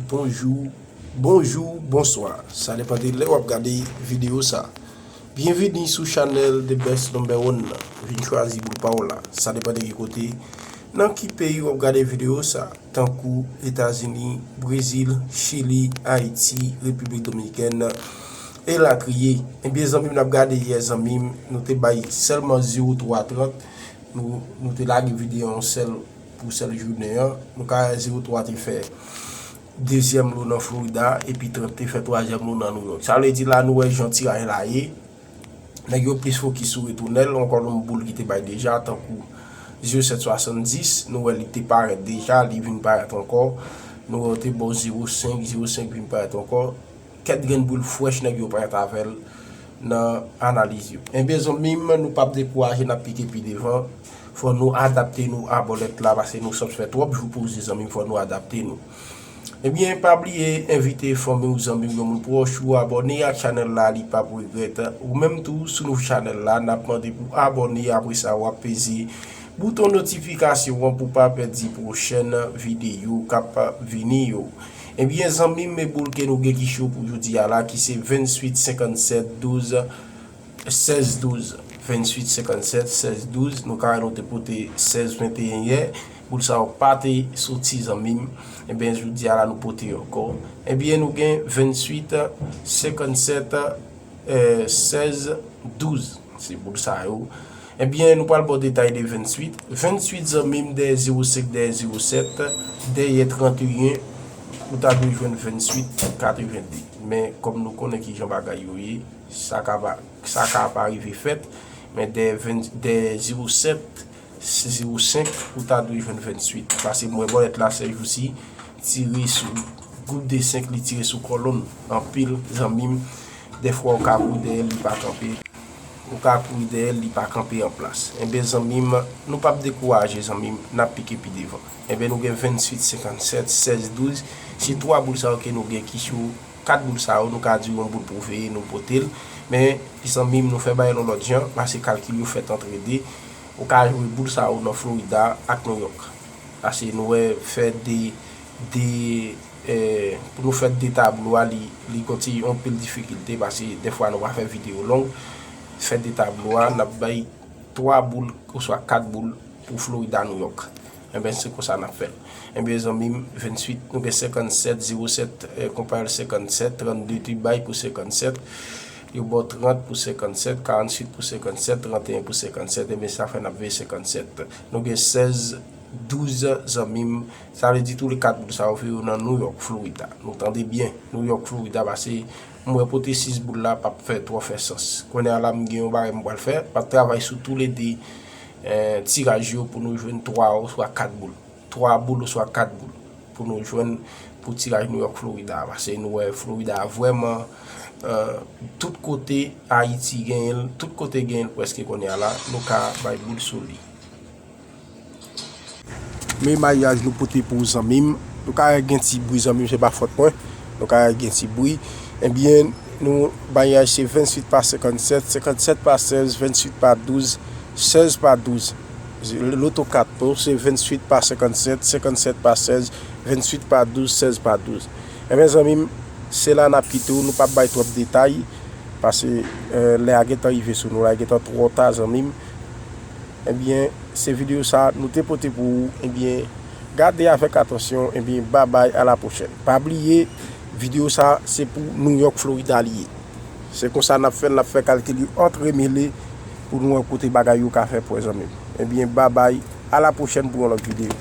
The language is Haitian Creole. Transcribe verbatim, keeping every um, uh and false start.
Bonjou, bonjou, bonswa. Sa depann de lè w ap gade videyo sa. Byenvini sou chanèl The Best Number One nan. Vin chwazi boul pa w la. Sa depann de ki kote, nan ki peyi w ap gade videyo sa, tankou Etazini, Brezil, Chili, Ayiti, Repiblik Dominikèn, elatriye. Ebyen, zanmi m, n ap gade yè, zanmi m, nou te bay sèlman zewo twa trant. Nou, nou te lage videyo yon sèl pou sèl jounen an. Nou ka wè zewo twa te fè dezyèm lo nan Florida, epi trant te fè twazyèm lo nan New York. Sa vle di la, nou wè jan tiraj la ye. Nèg yo plis fokis sou retounèl, ankò yon boul ki te bay deja, tankou zewo sèt swasanndis, nou wè li te parèt deja, li vin parèt ankò. Nou wè yo te ba w zewo senk, zewo senk vin parèt ankò. Kèk grenn boul frèch nèg yo parèt avè l nan analiz yo. Ebyen, zanmi m, nou p ap dekouraje, n ap pike pi devan. Fò nou adapte nou a bòlèt la, paske nou sot fè twòp jou poze, zanmi m, fò nou adapte nou. Ebyen, pa bliye envite fanmi w, zanmi w, yon moun pwòch ou, abòne ak chanèl la, li p ap regrèt. Ou menm tou, si w nouvo chanèl la, n ap mande pou abòne, apre sa, w ap peze bouton notifikasyon an pou w pa pèdi pwochèn videyo k ap vini yo. Ebyen, zanmi m, men boul ke nou gen ki cho pou jodi a la, ki se venntuit senkannsèt douz sèz douz. Venntuit senkannsèt sèz douz. Nou ka wè nou te pote sèz venteyen yè. Boul sa yo pa te soti, zanmi m. Ebyen, jodi a la, nou pote yo ankò. Ebyen, nou gen venntuit senkannsèt, eh, sèz douz. Se boul sa yo. Ebyen, nou pral ba w detay de venntuit. Venntuit, zanmi m, dèyè zewo senk, dèyè zewo sèt, dèyè tranteyen, ou ta dwe jwenn venntuit katrevende. Men, kòm nou konnen ki jan bagay yo ye, sa ka pa, sa ka pa rive fèt, men dèyè ven, dèyè zewo sèt, zewo senk, ou ta dwe jwenn venntuit. Paske m wè bòlèt la, sèjousi, tire sou gwoup de senk, li tire sou kòlonn anpil, zanmi m. Dèfwa, ou ka kouri dèyè l, li pa kanpe. Ou ka kouri dèyè l, li pa kanpe an plas. Enben, zanmi m, nou p ap dekouraje, zanmi m, n ap pike pi devan. Enben, nou gen venntuit senkannsèt sèz douz. Se twa boul sa yo ke nou gen ki cho. Kat boul sa yo, nou ka di yon boul pou veye, nou pote l. Men, zanmi m, nou fè bagay yon lòt jan, paske kalkil yo fèt antre de. Ou ka jwe boul sa yo nan Florida ak New York. Paske nou wè fè de, de, eh, pou nou fè de tablo a, li, li gon ti yon pil difikilte, paske dèfwa nou pa fè videyo long. Fè de tablo a, n ap bay twa boul oswa kat boul pou Florida, New York. Enben, se konsa n ap fè l. Enben, zanmi m, venntuit, nou gen senkannsèt, zewo sèt, eh, konpayèl senkannsèt, trannde te bay pou senkannsèt, yo ba w trant pou senkannsèt, karanntuit pou senkannsèt, tranteyen pou senkannsèt, enben, sa fè n ap veye senkannsèt. Nou gen sèz douz, zanmi m, sa vle di tou le kat boul sa yo fè yo nan New York, Florida. Nou tande byen, New York, Florida, paske m wè pote sis boul la p ap fè twò fè sans. Kounye a la, m gen yon bagay m pral fè, m ap travay sou toulede, eh, tiraj yo pou nou jwenn twa oswa kat boul. Twa boul oswa kat boul pou nou jwenn pou tiraj New York, Florida a. Paske nou wè Florida a vrèman, eh, tout kote Ayiti genyen l, tout kote genyen l prèske kounye a la, nou ka bay boul sou li. Men maryaj nou pote pou ou, zanmi m. Nou ka gen ti bri, zanmi m, se pa fòt mwen. Nou ka gen ti bri. Ebyen, nou, maryaj se venntuit pa senkannsèt, senkannsèt pa sèz, venntuit pa douz, sèz pa douz. Loto kat nou, se venntuit pa senkannsèt, senkannsèt pa sèz, venntuit pa douz, sèz pa douz. Ebyen, zanmi m, se la n ap kite w, nou p ap bay twòp detay, paske, eh, lè a gentan rive sou nou la, gentan twò ta, zanmi m. Ebyen, se videyo sa a nou te pote pou ou. Ebyen, gade avèk atansyon. Ebyen, babay, a la pwochèn. Pa bliye, videyo sa a, se pou New York, Florida li ye. Se konsa n ap fè, n ap fè kalkil yo antremele pou nou wè kote bagay yo ka fè pwen, zanmi m. Ebyen, babay, a la pwochèn pou yon lòt videyo.